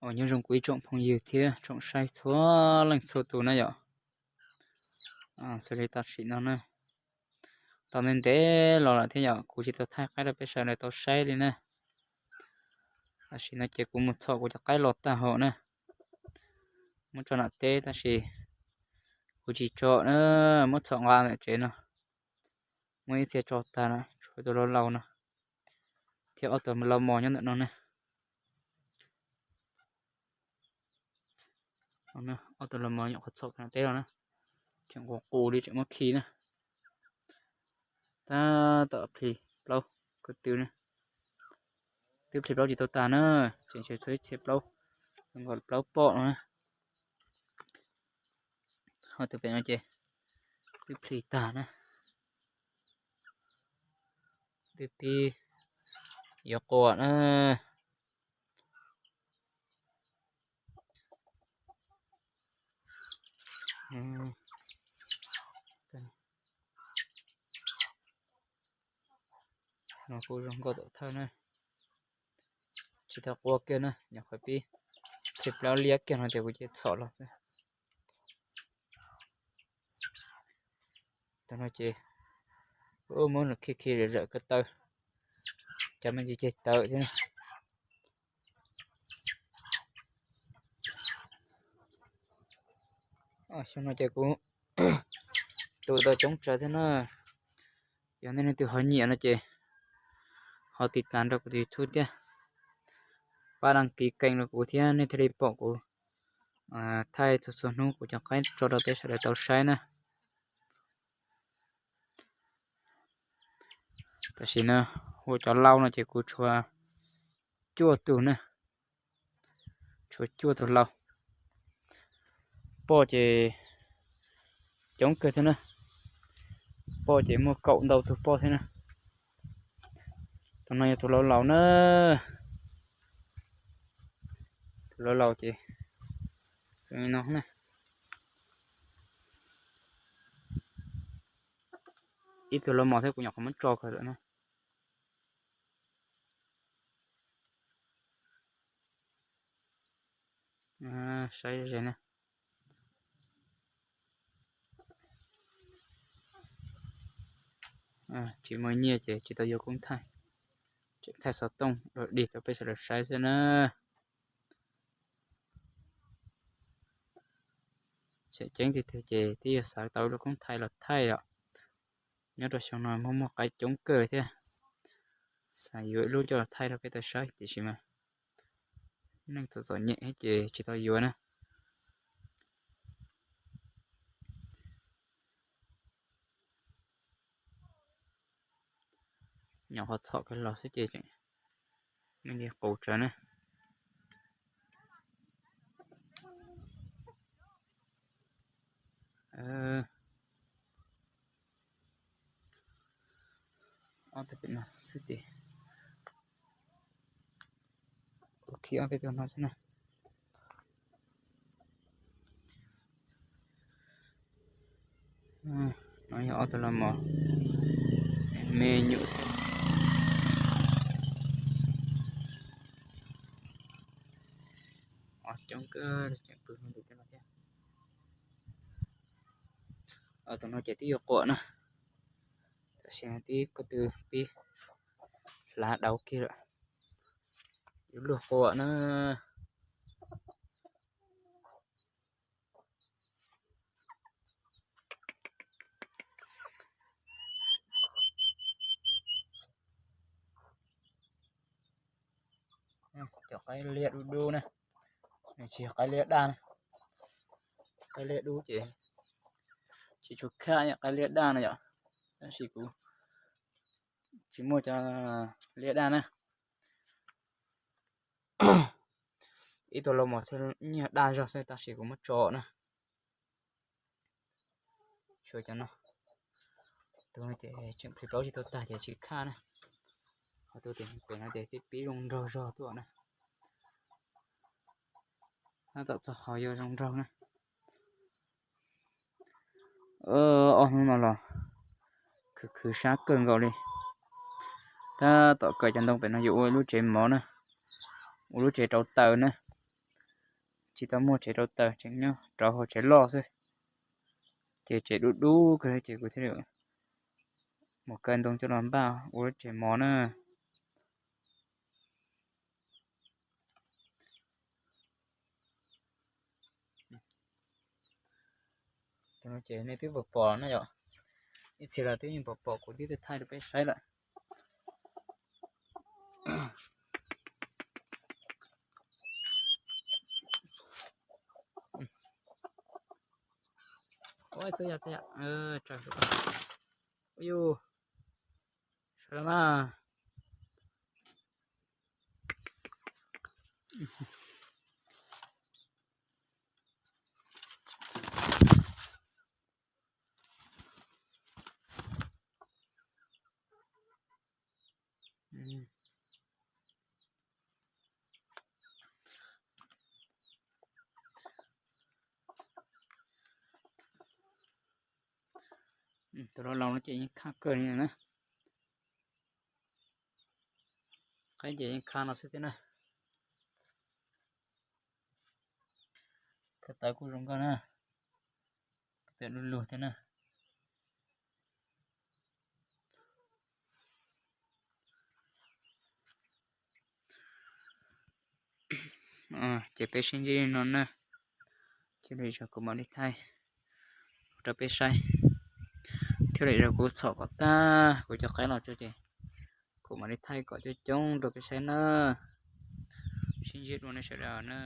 Nyob zoo kuv ib tsoom phooj ywg thiab tsoom saib txhua leej txhua tus na yom. Xws li tam sim no na, tau ntev ntev los lawm thiab yom, kuv tsis tau thaij qaib rau peb sawv daws tau saib li na. Tam sim no ces kuv mus txhom kuv cov qaib los tag hauv na, muab tso nram teb tab sis kuv tsis tso na, muab txhom nqa ntawm tsev no. Muaj ib txhia tso tag na, tshuav tus laus laus no thiab ob tug laus mos nyob ntawm no ne. Ob tug laus mos nyuam qhuav txhom nram teb los na, tseem qus qus li tseem muab khi na. Tab tom plhis plaub ko tw na, twb plhis plaub tsis tau tag na, tseem tshuav ib txhia plaub, zoo nkaus plaub poj no na. Ho tus pem no ces twb plhis tag na, twb pib yuav quas na. No kuj zoo nkauj tom thawj na, tsis tau qua kiag na, nyuam qhuav pib plhis plaub liab kiag no ces kuv cia txhom los xwb. Tam no ces muab nws khi khi zawm zawm ko taw, cov me ntsis ceg tawm thiab. Xyoo no ces kuv tu tau coob tsawv thiab na. Yog nej leej twg ho nyiam no ces ho tiv tas nrog kuv tus YouTube thiab, pab đăng ký kênh rau kuv thiab nej thiaj li pom kuv thaij txhua txhua hnub kuv cov qaib tso rau peb sawv daws tau saib na. Tam sim no hu cov lau no ces kuv tshuav cuaj tug na, tshuav cuaj tug lau. Poj ces coob kawg thiab na, poj ces muaj kaum ntau tug poj thiab na. Tus no yog tus laus laus na, tus laus laus ces zoo li no na. Ib tug laus mos thiab kuv nyuam qhuav muab tso kawg lawm na. Saib ze na. Tsis muaj nyiaj ces tsis tau yuav koob thaij, tseem thaij xov tooj dog dig rau peb sawv daws saib xwb na. Tseem ceeb tiag tiag ces twb yuav xav tau ib lub koob thaij los thaij os. Nyob rau xyoo no muaj muaj qaib coob kawg thiab, xav yuav ib lub coj los thaij rau peb tau saib tiam sis mas neeg txom txom nyem thiab ces tsis tau yuav na. Nyuam qhuav txhom kiag los xwb ces tseem me ntsis qus tsawv na. Ob tug pem no xwb ces, ua khi ob peb tug no xwb na. No yog ob tug los mos me nyuam xwb. Coob kawg, tseem pw hauv ntawm no thiab. Tus no ces twb yuav quam na, tam sim no twb ko tw pib hlav dauv kiag lawm, yuav luag quam na. Cov qaib liab dub dub na, nws tsis yog qaib liab daj na. Qaib liab dub ces tsis tshua khaj qaib liab daj na yom, tab sis kuv tsis muaj cov liab daj na. Ib tug lau mos thiab nyiag daj zog xwb tab sis kuv muab tso na. Tshuav cov no, tus no ces tseem plhis plaub tsis tau tag ces tsis khaj na. Ho tus pem no ces twb pib zoo nraug zog tuaj na. Tab tom txog qhov yuav zoo nraug na. Ob hnub no los khwv khwv sab kawg nkaus li. Tab tom kawm cov ntoo pem no yuav ua lub tsev mov na, ua lub tsev rau taws na. tsis tau muaj tsev rau taws, tseem nyob rau hauv tsev loj xwb. Ces tsev dub dub kawg ces kuv thiaj li mus kaw ntoo coj los npaj ua lub tsev mov na. Ces nej twb pom pom na yom, ib txhia los twb yeej pom pom kuv twb thaij rau peb saib lawm. Ua txhua yam, txhua yam, tso, ua yus, sawv los mas. Tus laus laus no ces yeej khaj kawg li na. Qaib ces yeej khaj no xwb thiab na. Ko taw kuj zoo nkauj na. Ko taw du lug thiab na. Ces peb sib ntsib li no na. Thiaj li zaum kuv mam li thaij rau peb saib. Thiaj li zaum kuv txhom kom tag kuv cov qaib los tso ces kuv mam li thaij kom coob coob rau peb saib na. Sib ntsib dua nej sawv daws na.